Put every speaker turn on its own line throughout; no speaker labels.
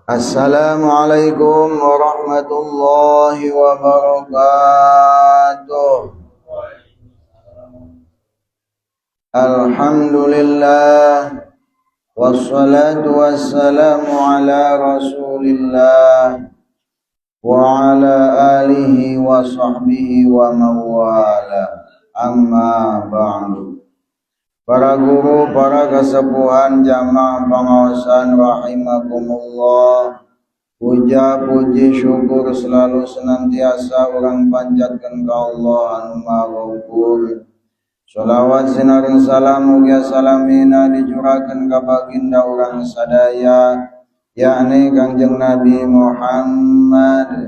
Assalamualaikum warahmatullahi wabarakatuh. Alhamdulillah, wassalatu wassalamu ala Rasulillah wa ala alihi wa sahbihi wa mawala. Amma ba'du. Para guru, para kesepuhan, jamaah pengawasan rahimakumullah. Puja puji syukur selalu senantiasa urang panjatkan ka Allah anu Maha Ghafur. Shalawat sinareng salam mugia salamina dicurahkeun ka baginda urang sadaya, yakni Kangjeng Nabi Muhammad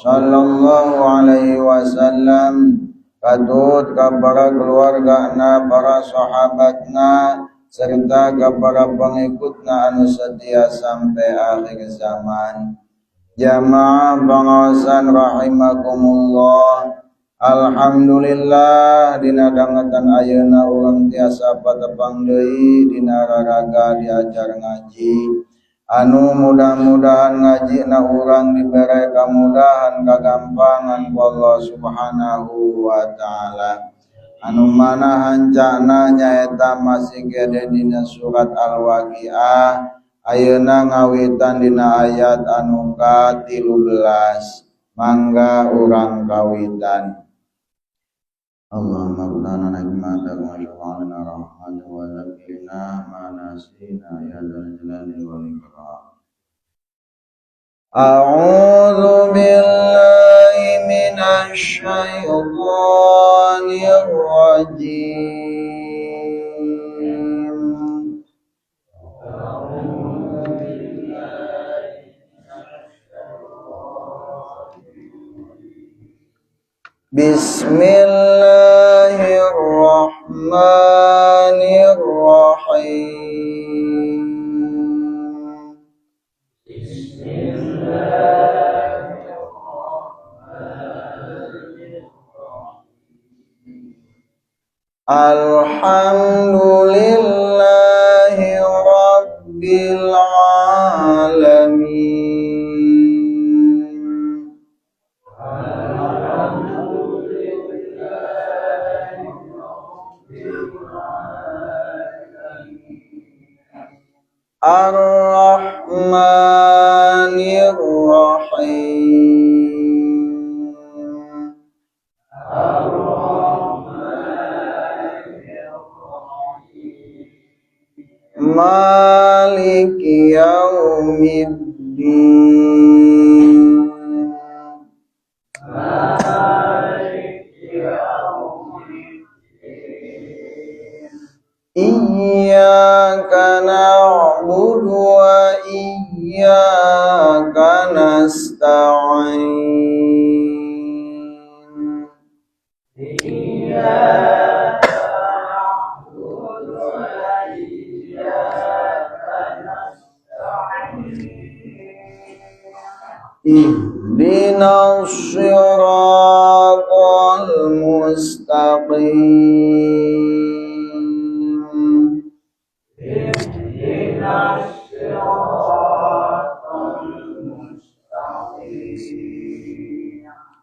sallallahu alaihi wasallam, katut ka para keluargana, para sahabatna, serta ka para pengikutna anu setia sampai akhir zaman. Jamaah pengawasan rahimakumullah. Alhamdulillah, dina dangetan ayeuna urang tiasa patepang deui dina raraga diajar ngaji. Anu mudah-mudahan ngajina urang dibere kamudahan kagampangan ku Allah Subhanahu wa taala. Anu mana hancana nyaeta masih gede dina surat Al-Waqiah, ayeuna ngawitan dina ayat anu ka-13. Mangga urang kawitan. Allahumma qulana hikmatan wa syukrana rahmatan wa zakirna ma nasina ya dzal jalali wal ikram. A'udzu billahi minasy syaithanir rajim. Bismillahirrahmanirrahim.
Bismillahirrahmanirrahim.
Alhamdulillahi rabbil alamin. Ar-Rahmanir Rahim.
Ar-Rahmanir Rahim.
Maliki yaumiddin.
Maliki yaumiddin.
Iyyaka na'budu wa iyyaka nasta'in.
Iyyaka na'budu wa iyyaka nasta'in.
Ihdinas siratal mustaqim.
Ihdinas siratal mustaqim.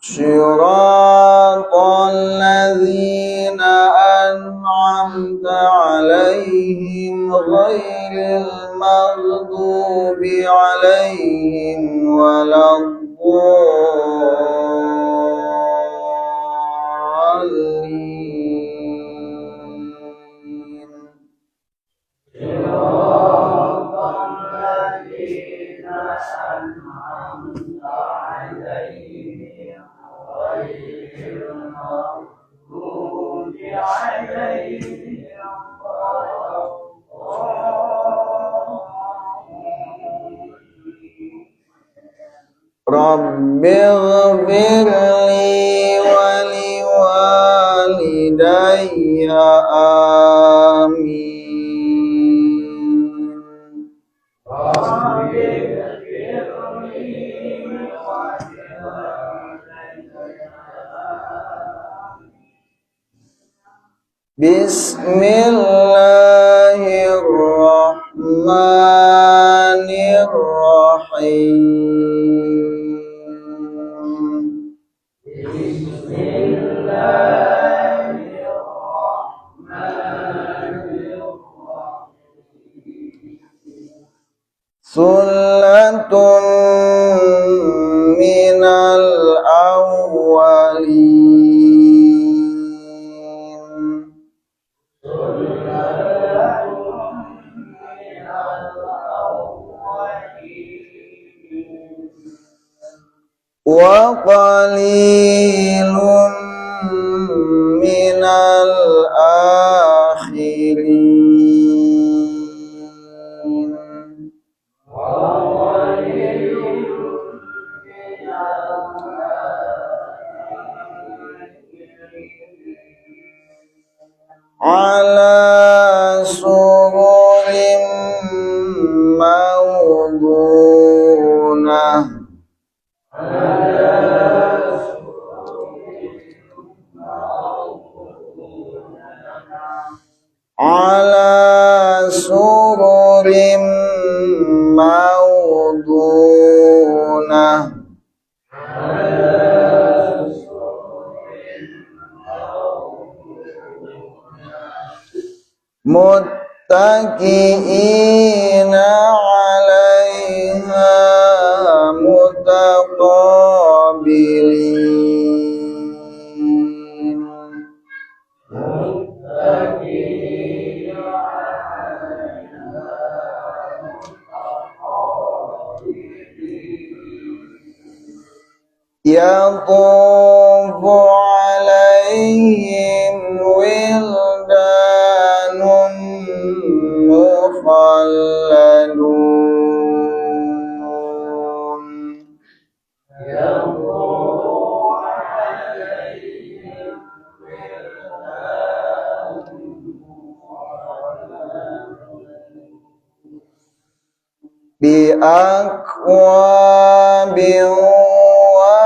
Siratal ladzina an'amta 'alaihim ghairil maghdubi 'alaihim waladdallin.
Siratal ladzina an'amta 'alaihim ghairil maghdubi 'alaihim waladdallin.
Rabbighfir li wa liwalidayya, amin.
Rabbighfir li wa liwalidayya, amin.
Bismillahirrahmanirrahim.
Bismillahirrahmanirrahim.
Sullatun minal awwalin. Wa qalilun minal akhirin. Ala sururin mawdunah. Ala sururin mawdunah. Muttaqiina 'alaiha mutaqabilin. Yatufu 'alaihim wildanun mukhalladun. Bi akwabin wa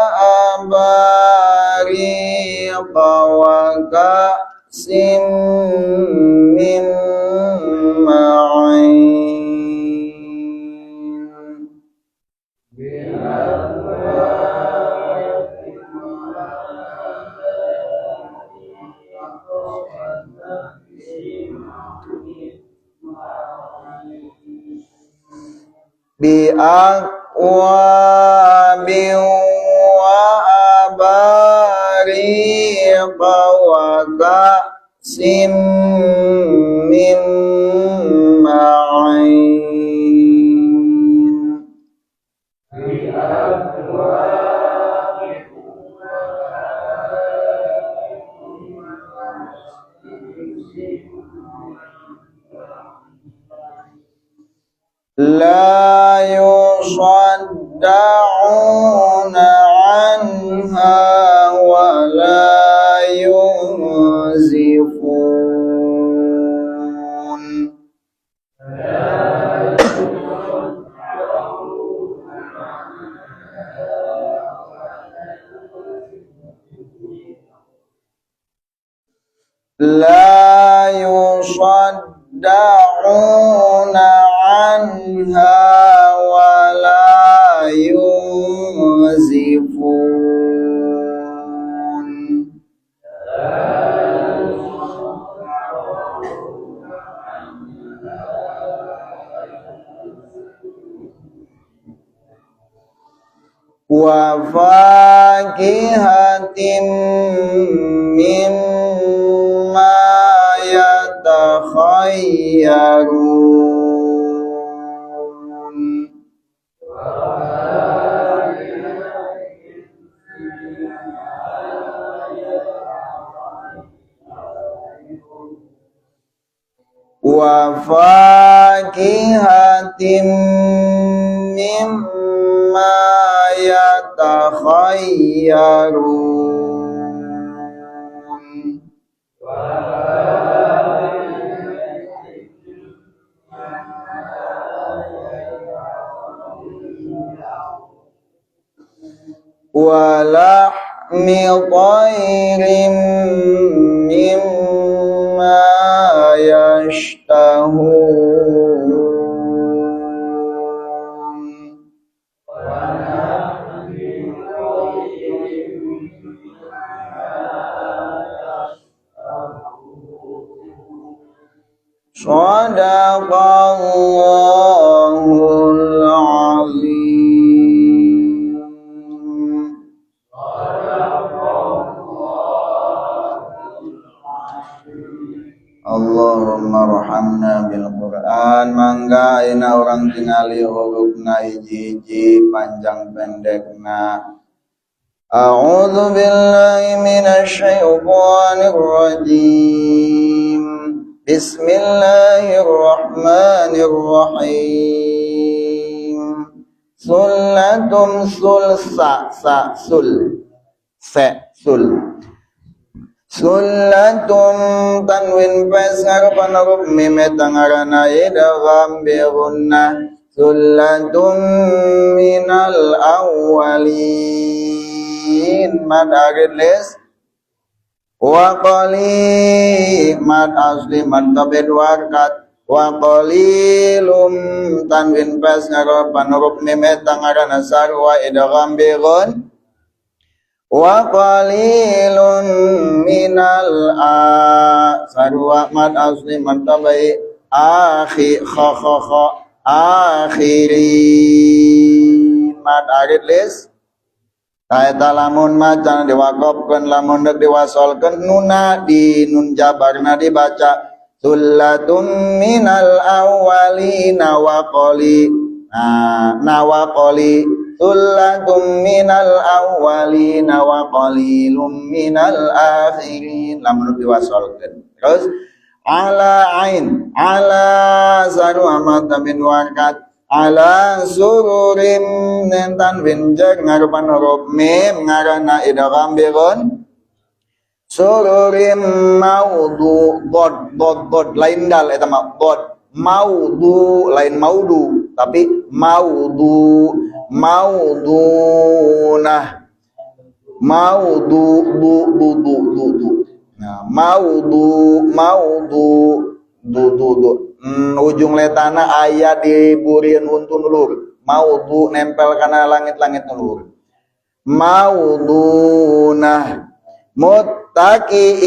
abariqa wa ka'sin min ma'in. Bi akwabin wa abariqa wa ka'sin min ma'in. La yusaddauna 'anha wa la yunzifun. La yusaddauna 'anha wa la yunzifun. Wa fakihatin mimma yatakhayyarun. Wa fakihatin mimma yatakhayyarun. Wa lahmi tayrin mimma yashtahun. Shadaqallahul azim. Allahumma arhamna bil Qur'an. Mangga ayeuna urang tingali hurufna hiji-hiji panjang pendekna. A'udzu billahi minasyaitonir rajim. Bismillahirrahmanirrahim. Sullatum sul sa sa sul se sul. Sullatum tanwin pesar panaruf mim eta ngaranna idgham bi gunnah. Sullatum minal awwalin mad akhir lis wa qali mad asli mad tabid warkat wa qalilum tanwin pas ngaropan huruf mim eta ngaranna sarwa idgham bi ghun wa qalilun minal a sarwa mad asli mad tabai akhi kha kha kha akhirin mad akhir lis. Eta lamun macan diwakofkeun lamun deuk diwasolkeun nuna di nun jabarna dibaca sullatum minal awwalina wa qali na wa qali sullatum minal awwalina wa qalilum minal akhirin lamun diwasolkeun. Terus ala ain ala saru amat min warkat ala sururim nentan winjek ngarupan huruf mim ngaranna idgham bi ghun sururim maudhu dod dod dod lain dal eta mah dod maudhu lain maudu tapi maudhu maudunah maudhu du du du du du. Nah maudhu maudhu du du du. Ujung letana aya di burian untun lur maudhu nempel kana langit-langit lur maudunah muttaqi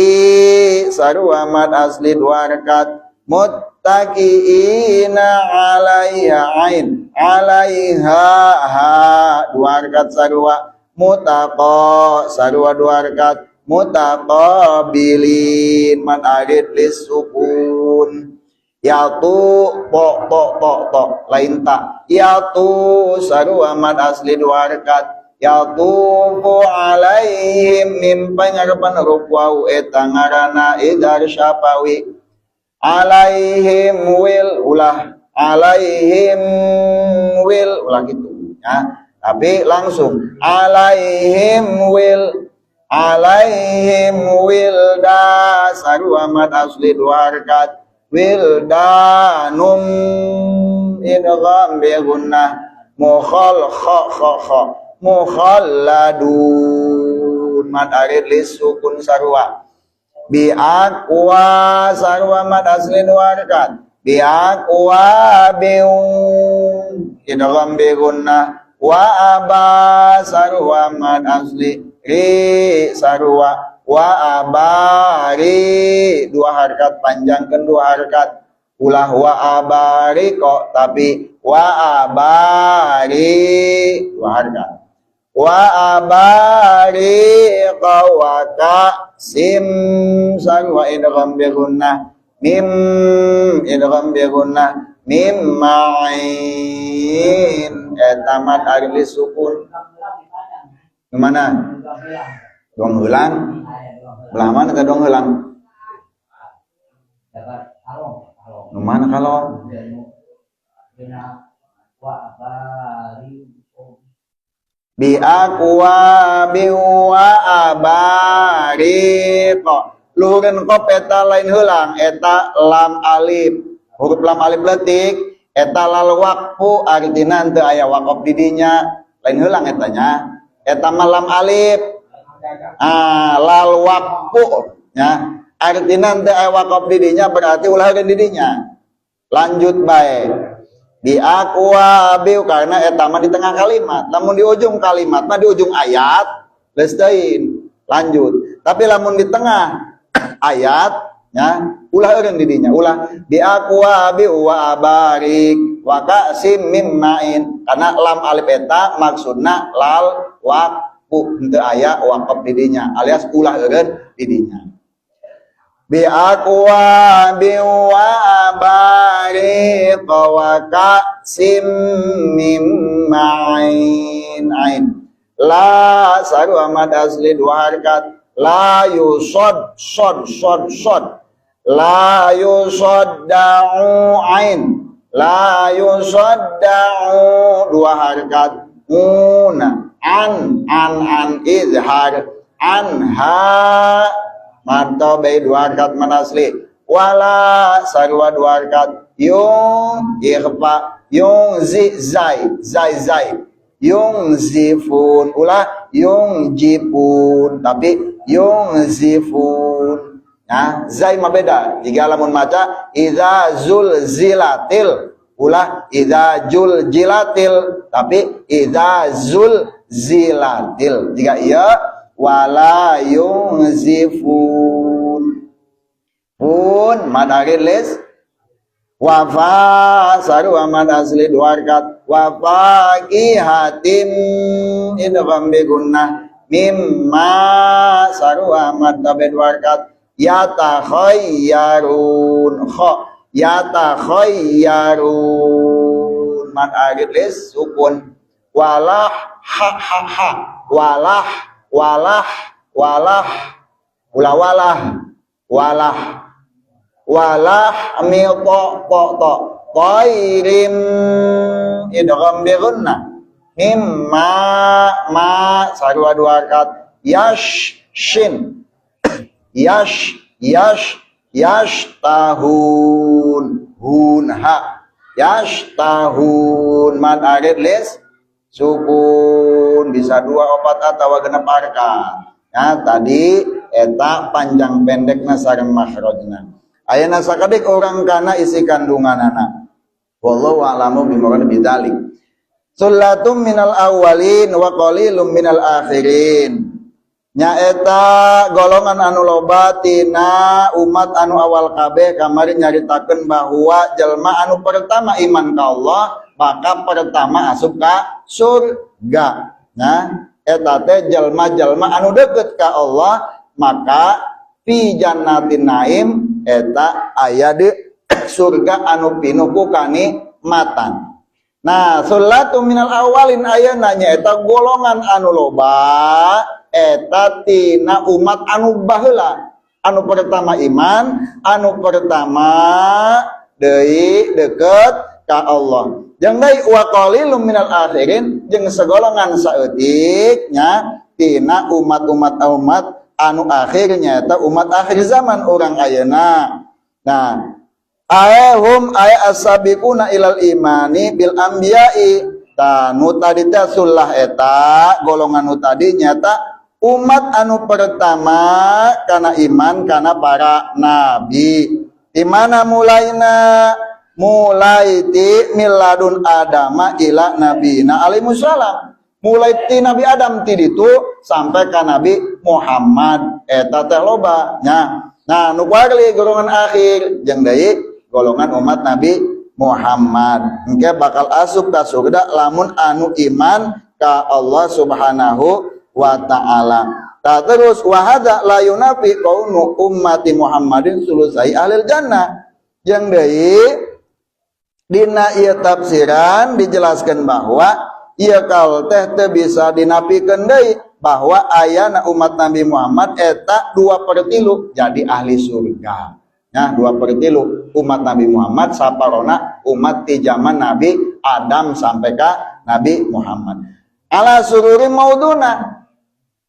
sarua mad asli dua rakaat muttaqiina alaiha ain alaiha ha dua rakaat sarua mutaqa sarua dua rakaat mutaqabilin mad akhir lisukun yatu to to to to lain ta yatu sarua mad asli dua rakaat yatufu alaihim mim pangarepan huruf waw eta ngaranna idhar syafawi alaihim wil ulah alaihim wil ulah gitu ya, tapi langsung alaihim wil alaihim wilda sarua mad asli dua rakaat wildanum idgham bi gunnah mukhal kha kha kha mukhalladun mad arid lisukun sarwa bi aqwa sarwa mad asli dua rakaat bi aqwa bi idgham bi gunnah wa aba sarwa mad asli ri sarwa wa abari dua harkat panjangkan dua harkat ulah wa abari kok tapi wa abari dua harkat wa abari qawaka sim sarwa idgham bi gunnah mim idgham bi gunnah mim ma'in eta mad akhir sukun mana dong heulang belah mana teh dong heulang nu mana kalong bi aqwa bi wa abari kok luhureun kop eta lain heulang eta lam alif huruf lam alif leutik eta lal waqfu artina teu aya waqaf di dinya lain heulang eta nya eta mah lam alif lal waqfu nya Artina teu aya waqaf di dinya berarti ulah di dinya. Lanjut bae. Bi akwabi karena eta mah di tengah kalimat. Lamun di ujung kalimat mah, di ujung ayat geus teuing. Lanjut. Tapi lamun di tengah ayat ya ulah eureun di dinya, ulah bi akwabi wa abarik wa ka'sim mim ma'in, karena lam alif eta maksudna lal waqfu, henteu aya waqaf di dinya alias ulah eureun di dinya. Bi akwabi wa abarik wa ka'sim mim ma'in. Ain la sarua mad asli dua harkat. La yusod sod sod sod, la yusadda'u. Ain la yusadda'u dua harkat. Una an an an izhar anha mad tabi dua harkat, mad asli. Wala sarua dua harkat. Yung ikhfa yung zi zai zai zai yung zifun, ulah yung jipun tapi yung zifun. Nah, zai mah beda. Jika lamun maca idza zulzilatil, ulah idza juljilatil tapi idza zulzilatil. Jika iya wala yunzifun. Pun mad arid lis wafa sarua mad asli dua harkat. Wa fakihatim idgham bi gunnah. Mimma sarua mad tabi dua harkat. Yatakhayyarun kha yatakhayyarun mad arid lis sukun. Walah ha ha ha walah walah walah, ulah walah walah walah mi to to to tairim idgham bi gunnah. Mimma ma sarua dua harkat. Yash shin yash yash yashtahun hun ha yashtahun mad arid lis sukun, bisa dua, opat atau genep harkat ya. Tadi eta panjang pendekna sareng makhrajna. Ayeuna sakedik urang kana isi kandunganana. Wallahu a'lamu bimurad bidzalik. Tsullatun minal awwalin wa qalilun minal akhirin, nyaeta golongan anu loba tina umat anu awal kabeh. Kamari nyaritakeun bahwa jelma anu pertama iman ka Allah maka pertama asup ka surga. Nah, eta teh jelma-jelma anu deket ka Allah, maka fi jannatin naim, eta aya di surga anu pinuh ku kanikmatan. Nah, tsullatun minal awalin ayeuna nyaeta golongan anu loba eta tina umat anu baheula, anu pertama iman, anu pertama deui deket ka Allah. Jeung deui wa qalilum minal akhirin, jeung segolongan saeutik nya tina umat-umat umat anu akhirnya, eta umat akhir zaman urang ayeuna. Nah, aehum ay as-sabiquna ilal imani bil anbiya'i. Ta nu tadi teh tsullah eta golongan nu tadi nyata umat anu pertama karena iman karena para nabi. Di mana mulaina? Mulai ti miladun adama ila nabi na alaihi salam, mulai ti Nabi Adam ti ditu sampai ka Nabi Muhammad, eta teh loba nya. Nah, nu kuari golongan akhir jeung deui golongan umat Nabi Muhammad engke bakal asup ka surga lamun anu iman ka Allah Subhanahu wa ta'ala. Ta terus wa hadza la yunafi kaunu ummati Muhammadin sulusai ahlil jannah. Jeung deui dina ieu tafsiran dijelaskan bahwa ieu kaul teh teu bisa dinapikeun deui bahwa ayana umat Nabi Muhammad eta 2/3 jadi ahli surga. Nah, 2/3 umat Nabi Muhammad saparona umat di zaman Nabi Adam sampai ka Nabi Muhammad. Ala sururi mauduna.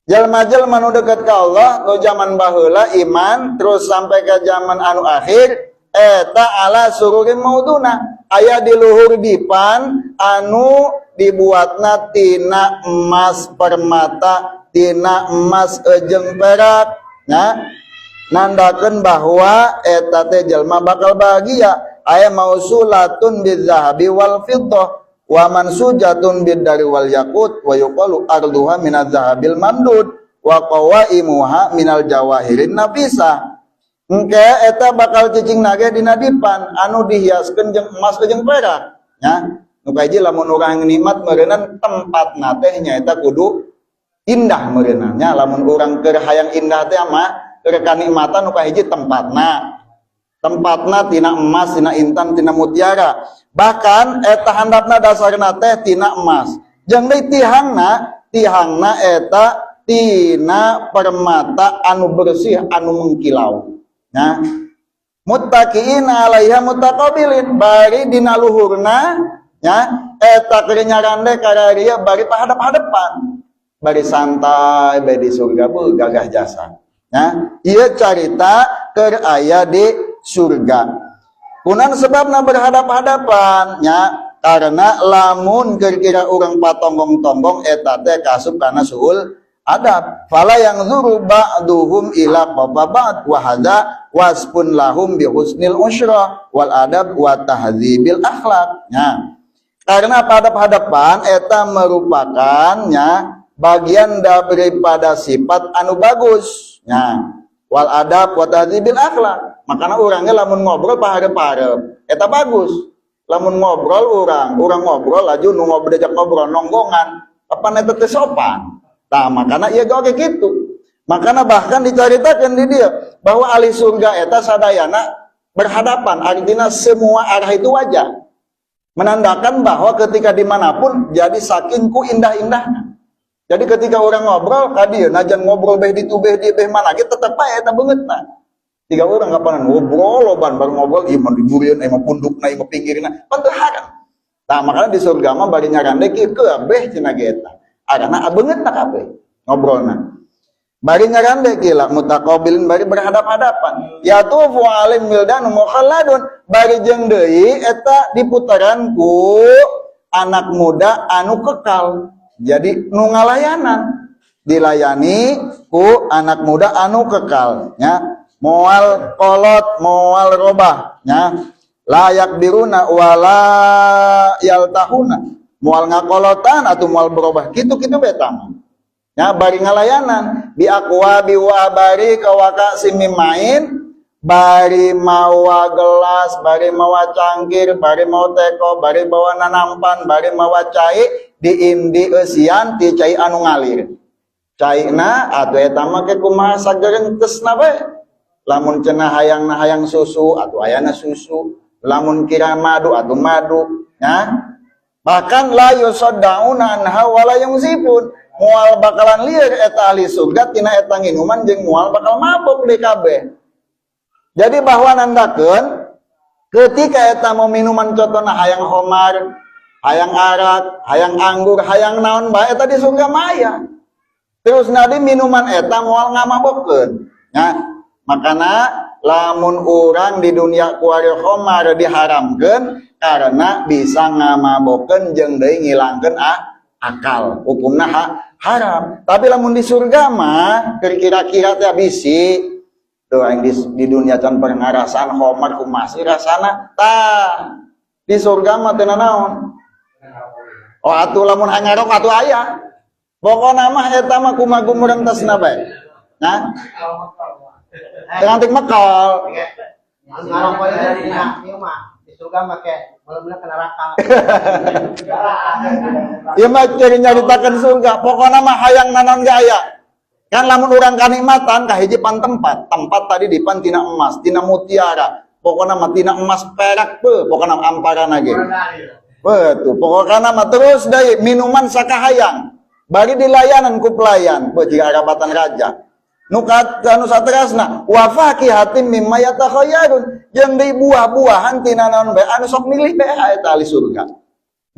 Jalma-jalma nu deket ka Allah nu zaman baheula iman terus sampai ke zaman anu akhir eta ala sururin mauduna, aya di luhur dipan anu dibuatna tina emas permata, tina emas ejeng perak. Nah, Nandakeun bahwa eta teh jelma bakal bahagia. Aya mausulatun bizzahabi wal fiddah wa mansujatun biddari wal yaqut wa yuqalu arduha minaz zahabil mamdud wa qawaimuha minal jawahirin nafisah. Engke eta bakal cicing nage dina dipan anu dihiaskeun jeung emas jeung perak nya. Nu kahiji, lamun urang nikmat meureunnan tempatna teh nyaeta kudu indah meureunnan nya. Lamun urang keur hayang indah teh mah keur kanikmatan, nu kahiji tempatna, tempatna tina emas, tina intan, tina mutiara. Bahkan eta handapna dasarna teh tina emas, jeung deui tihangna, tihangna eta tina permata anu bersih, anu mengkilau. Nah, muttaqiina alaiha mutaqabilin, bari dina luhurna nya eta keur nyarande kararia bari pahadap-hadapan, bari santai bae di surga. Bu, gagah jasa nya. Ieu carita keur aya di surga. Kunaon sebabna berhadap-hadapan nya? Karena lamun kira-kira urang patonggong-tonggong, eta teh kasup kana suul adab. Fala yanzuru ba'duhum ila qafa ba'd wa hadza wasfun lahum bi husnil usyrah wal adab wa tahdzibil akhlak nya. Karena pada hadapan eta merupakan nya bagian daripada sifat anu bagus nya, wal adab wa tahdzibil akhlak. Makanya orangnya lamun ngobrol paharep-parep eta bagus. Lamun ngobrol urang, urang ngobrol laju nu ngobrol, diajak ngobrol nonggongan, apa eta teh sopan? Nah, makanya iya oke gitu. Makanya bahkan diceritakan di dia bahwa ahli surga eta sadayana berhadapan, artinya semua arah itu wajah. Menandakan bahwa ketika dimanapun jadi saking ku indah-indahnya. Jadi ketika orang ngobrol, kadi najan ngobrol beh ditu, beh di beh mana, kita tetep aja eta beungeutna. Tiga orang kapan ngobrol loban, baru ngobrol ieu mah diburian, ieu mah pundukna, ieu mah pinggirna, pan teu haram. Nah, makanya di surga mah bari nyarande kieu kabeh cenah ge eta. Arana beungeutna kabeh ngobrolna. Bari nyarande gila mutaqabilin, bari berhadap-hadapan. Yatufu alaihim wildanun mukhalladun, bari jeung deui eta diputaran ku anak muda anu kekal. Jadi nu ngalayanan, dilayani ku anak muda anu kekal nya, moal kolot, moal robah nya. La yakbiruna wala yaltahuna, moal ngakolotan atau moal berubah, kitu-kitu beta mah ya. Bari ngalayanan bi akwabi wa abarika wa ka'sim min ma'in, bari mawa gelas, bari mawa cangkir, bari mawa teko, bari bawa nanampan, bari mawa cai, diindi eusian ti cai anu ngalir. Caina atuh eta mah ke kumaha sagerentesna bae. Lamun cenah hayangna hayang susu atuh ayana susu, lamun kira madu atuh madu ya. Bahkan la yusaddauna anha wala yunzifun, moal bakalan lieur eta ahli surga tina eta nginuman, jeung moal bakal mabok di kabeh. Jadi bahwa nandakeun ketika eta mau minuman, contohna hayang homar, hayang arak, hayang anggur, hayang naon bae, eta di surga maya. Terus nadi minuman eta moal ngamabokeun ya. Makana lamun urang di dunia kuari khomar diharamkeun karena bisa ngamabokeun jeung deui ngilangkeun akal, hukumna haram. Tapi lamun di surga mah kira-kira teh bisi tuh yang di dunia can pernah ngarasaan khomar, kumaha sih rasana. Tah, di surga mah teu naon. Oh, atuh lamun hangarok atuh aya. Pokona mah eta mah kumaha gumurentesna bae. Nah, Tengantik mekal.
Ngarokok itu di mah di surga make bener-bener ke neraka.
Ieu mah keur nyaritakeun surga, pokona mah hayang nanaon ge aya. Kan lamun urang kanikmatan kahiji pan tempat, tempat tadi dipan tina emas, tina mutiara. Pokona mah tina emas perak pe, pokona amparana ge. Betul, pokokna mah terus deui minuman sakahayang. Bari dilayanan ku pelayan, be jiga arabatan raja. Nu anu saterasna wa fakihatin mimma yatakhayyarun, jeung deui buah-buahan tina naon bae anu sok milih bae eta ahli surga.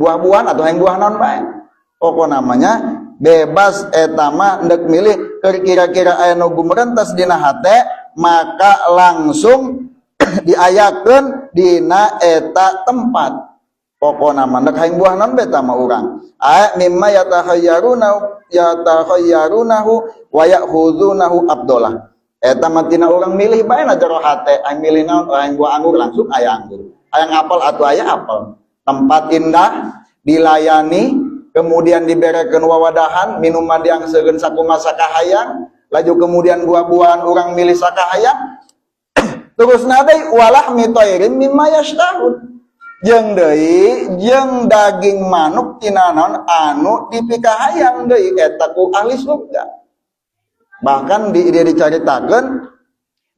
Buah-buahan atau yang buah naon bae. Pokok namanya bebas eta mah ndek milih. Keur kira-kira aya nu gumerentas dina hate, maka langsung diayakeun dina eta tempat. Pokona mah ndek hayang buah naon bae mah urang. Ay mimma yatakhayyaruna, yatakhayyarunahu wa ya'khudunahu abdullah. Eta mah tina urang milih bae na jero hate, aing milih naon, aing buah anggur, langsung aya anggur. Hayang apel atuh aya apel. Tempat indah, dilayani, kemudian diberekeun wawadahan, minuman diangsekeun sakumaha sakahayang, laju kemudian buah-buahan urang milih sakahayang. Terus deui walahmi thairin mimma yashtahun. Jeung deui jeung daging manuk tina naon anu dipikahayang deui eta ku ahli surga. Bahkan dia dicaritakeun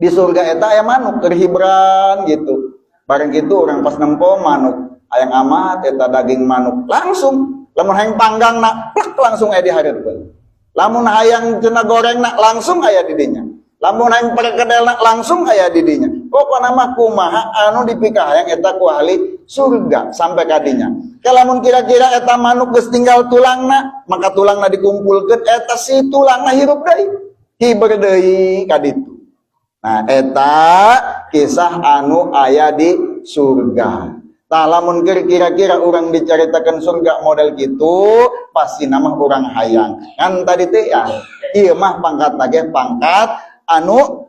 di surga eta aya manuk keur hibran gitu. Bareng gitu orang pas nempo manuk, hayang amat eta daging manuk, langsung lamun hayang panggang na plak langsung aya di hareupeun. Lamun hayang cenah goreng na langsung aya di dinya. Lamun hayang perkedel na langsung aya di dinya. Pokokna mah kumaha anu dipikahayang eta ku ahli surga sampai kadinya. Lamun kira-kira eta manuk geus tinggal tulangna, maka tulangna dikumpulkeun, eta si tulangna hirup deui. Hiber deui kaditu. Nah, eta kisah anu aya di surga. Tah, lamun kira-kira urang dicaritakan surga model gitu, pasti nama urang hayang. Kan tadi teh ya, ieu mah pangkat ge pangkat anu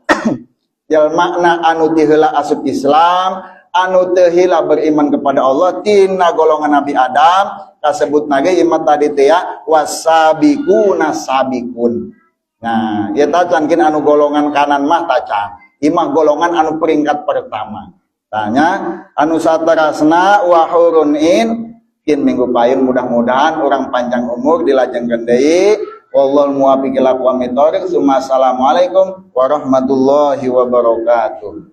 jalmana anu ti heula asup Islam, anu teu heula beriman kepada Allah tina golongan Nabi Adam, kasebut ge ieu mah tadi teh ya wasabiquna sabiqun. Nah, ya tacan kin anu golongan kanan mah tacan. Imah golongan anu peringkat pertama. Tanya anu saterasna wahurun in kin minggu payun, mudah-mudahan urang panjang umur dilajengkeun deui. Wallahul muwaffiq ila aqwamit thoriq. Assalamualaikum warahmatullahi wabarakatuh.